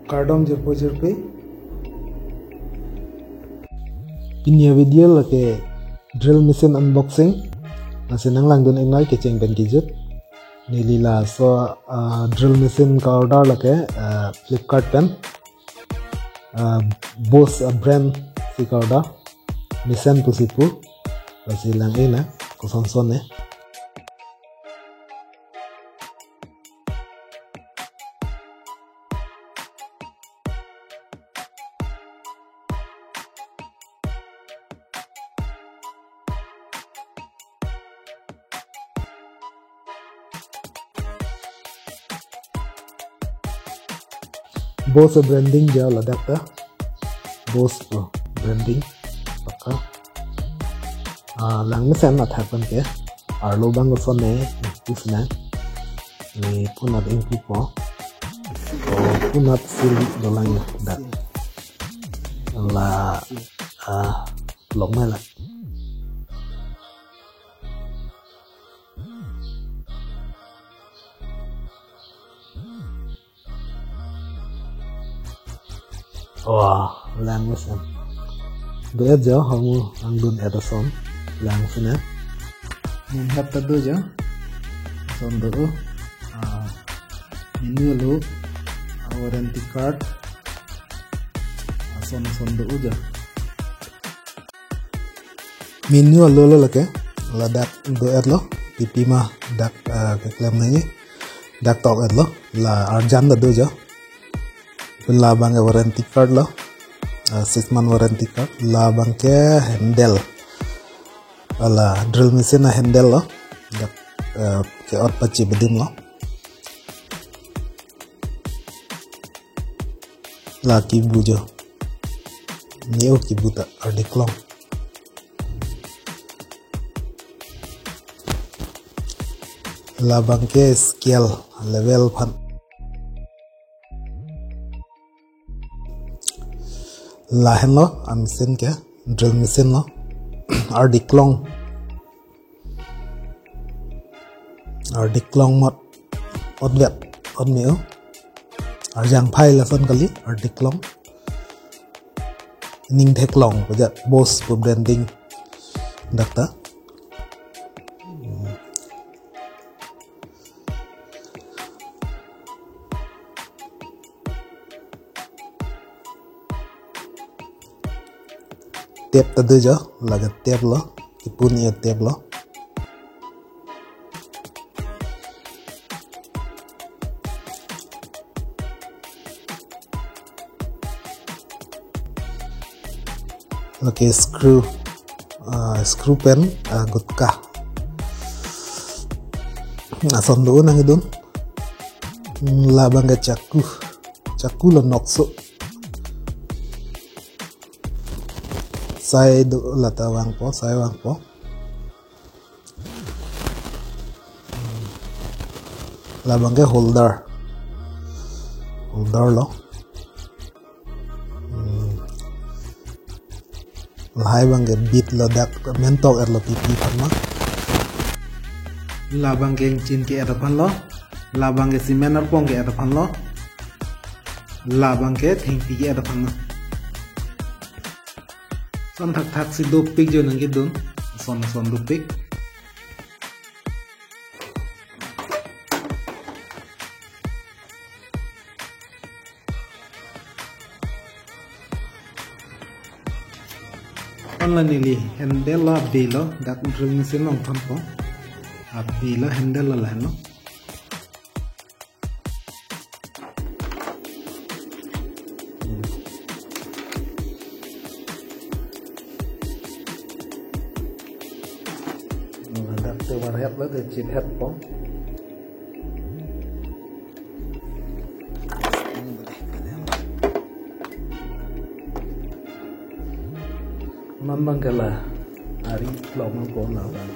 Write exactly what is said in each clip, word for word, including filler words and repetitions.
Kardom jirpo jirpi. Pini avideo lake drill machine unboxing. Lasi nanglangdun-iknoi kecheng pen kejut. Neli laso, ah, drill machine ka-order lake, ah, Flipkart pen. Ah, Bosch, ah, brand si ka-order. Mesen pusi pu. Lasi lang-iknoi, kosonson ne. Bosch branding jo ladak ta. Bosch pu branding. Pakka. Ah, langmesen athak pen ke. Arlo abang kosonne, tusna. Ne punat ingpupo. O punat sil dolang ya, dak. La, ah, lok mai la. Wah, langmesen. Do-et jo, hamu angdun-et ason. Langmesen ya. Nin hap ta do jo. Ason do. Ah, menu lo. Ah, warranty card. Ason ason do jo. Menu alo lo lake, ladak do-et lo, P P ma dak, eh, keklem nangji, dak tok-et lo, la arjan ta do jo. Pen labang ke warranty card lo, eh, six month warranty card, labang ke handle, ala drill machine a handle lo, dak, eh, ke-ot pachi bedim lo. La kibu jo. Neo kibu ta ardiklong. Labang ke scale level aphan. Lahenlo, a machine ke drill machine lo. Ardiklong. Ardiklong mot otvet, ot me-o. Arjang phai lason kali, ardiklong. Ning theklong, pajat Bosch pu branding. Dak ta. Tape ta do jo, lake tape lo, kipuni a tape lo. Lake screw, ah, screw pen, ah, gutka. Ason do nangdun. Hmm, labang ke chaku. Chaku lo nokso. Sai do lata vangpo, sai vangpo. Labang ke holder. Holder lo. Hmm. Lahai abang ke bit lo, dak mentok-et lo P P aphan ma. Labang ke ingchin ke-et aphan lo. Labang ke cement arpong ke-et aphan lo. Labang ke thengpi ke-et aphan lo. Ason thakthak si dopik jo nangkedun. Ason ason dopik. Anla neli handle lo, abe lo, dak drill machine along thanpo. Abe lo, handle lo lahenlo. Dak te varhet lo, te chiphet po. Mambang kala ari plong ko la bang.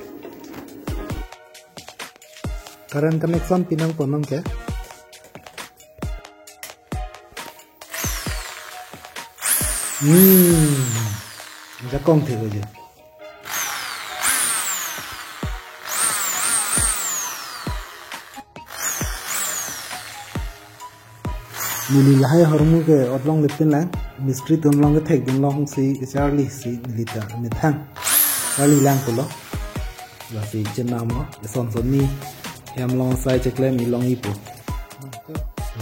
Current connection pinangpo nang ke. Hmm. Jakong the ko je. Neli lahai ahormu ke ot longle pinlang, mistri atum along kethekdun longsi kacharli si neli ta methang charli lang pulo. Lasi chenamlo, eson son ni hem along asai cheklem ilong ipo.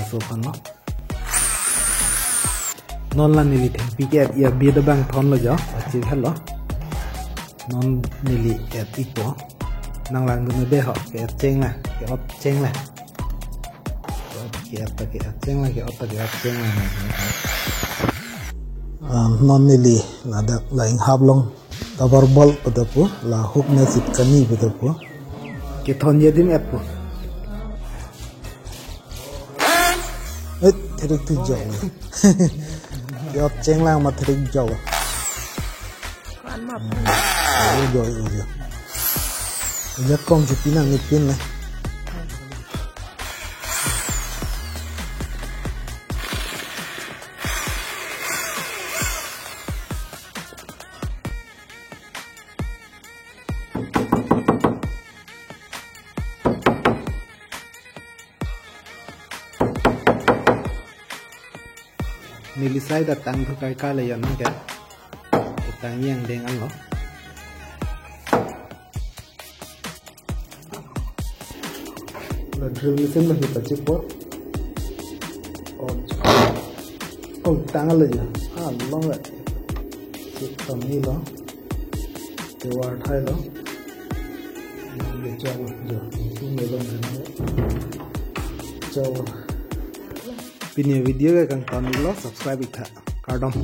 Laso aphanlo. Non la neli thengpi ke-et abang thonlo jo, achi helo. Non neli et ipo. Nang langdun de ho, ke-et cheng la, ke-ot cheng la. Ke-et ta ke-et cheng la, ke-ot ta ke-ot cheng la. Ah, non neli ladak la inghap along tower ball pu ta pu, la hook match it kani pu ta pu. Kethon adim et pu. Eh, therik tu jok. Ke-ot cheng lang ma therik jok. Kan ma. Oi, oi, oi. Jakong si pinang ni pin le. Neli sai ta tangthu kai kale yon ke. Tang yang deng anlo. La drill machine lo hi pachipo. Oh, oh, tang lo ya. Ah, long la. Chip tam ni lo. Te war thai lo. Ye chalo jo. Tu me lo na. Chalo. Pini video ke kangton lo, subscribe ik tha. Kardom.